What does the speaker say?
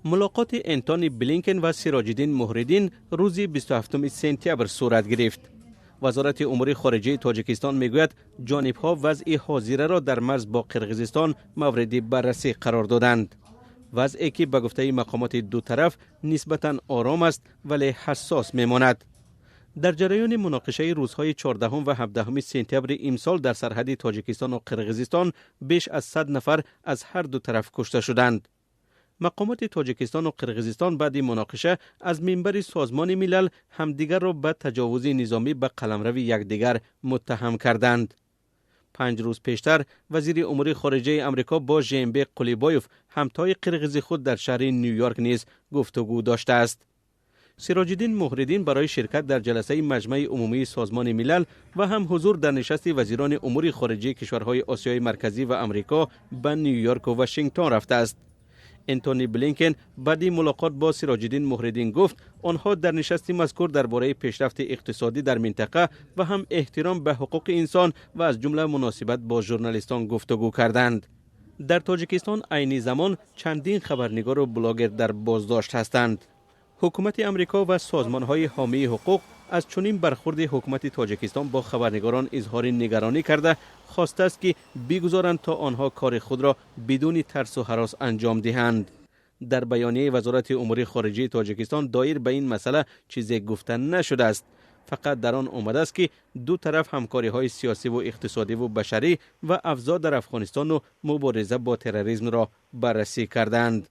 Мулоқоти Энтони Блинкен ва Сироҷиддин Муҳриддин рӯзи 27 сентябр сурат гирифт. Вазорати умури хориҷаи Тоҷикистон мегӯяд, ҷонибҳо вазъи ҳозираро дар марз бо Қирғизистон мавриди баррасӣ қарор доданд. Вазъе ки ба гуфтаи мақомоти ду тараф нисбатан ором аст, вале ҳассос мемонад. Дар ҷараёни муноқишаи рӯзҳои 14 ва 17 сентябри имсол дар сарҳади Тоҷикистону Қирғизистон беш аз 100 нафар аз ҳар ду тараф кушта шуданд. Мақомоти Тоҷикистону Қирғизистон баъди муноқиша аз минбари Созмони Милал ҳамдигарро ба таҷовузи низомӣ ба қаламрави якдигар муттаҳам карданд. 5 рӯз пештар вазири умури хориҷаи Амрико бо Жээнбек Қулибоев, ҳамтои қирғизи худ, дар шаҳри Ню-Йорк низ гуфтугӯ доштааст. Сироҷиддин Муҳриддин барои ширкат дар ҷаласаи Маҷмаи Умумии Созмони Милал ва ҳам ҳузур дар нишасти вазирони умури хориҷии кишварҳои Осиёи Марказӣ ва Амрико ба Ню-Йорку Вашингтон рафтааст. Энтони Блинкен баъди мулоқот бо Сироҷиддин Муҳриддин гуфт, онҳо дар нишасти мазкур дар бораи пешрафти иқтисодӣ дар минтақа ва ҳам эҳтиром ба ҳуқуқи инсон ва аз ҷумла муносибат бо журналистон гуфтугӯ карданд. Дар Тоҷикистон айни замон чандин хабарнигору блогер дар боздошт ҳастанд. Ҳукумати Амрико ва созмонҳои ҳомии ҳуқуқ аз чунин бархурди ҳукумати Тоҷикистон бо хабарнигорон изҳори нигаронӣ карда, хостааст, ки бигузоранд то онҳо кори худро бидуни тарсу ҳарос анҷом диҳанд. Дар баёнияи Вазорати умури хориҷии Тоҷикистон доир ба ин масъала чизе гуфта нашудааст. Фақат дар он омадааст, ки ду тараф ҳамкориҳои сиёсиву иқтисодиву башарӣ ва авзоъ дар Афғонистону мубориза бо терроризмро баррасӣ карданд.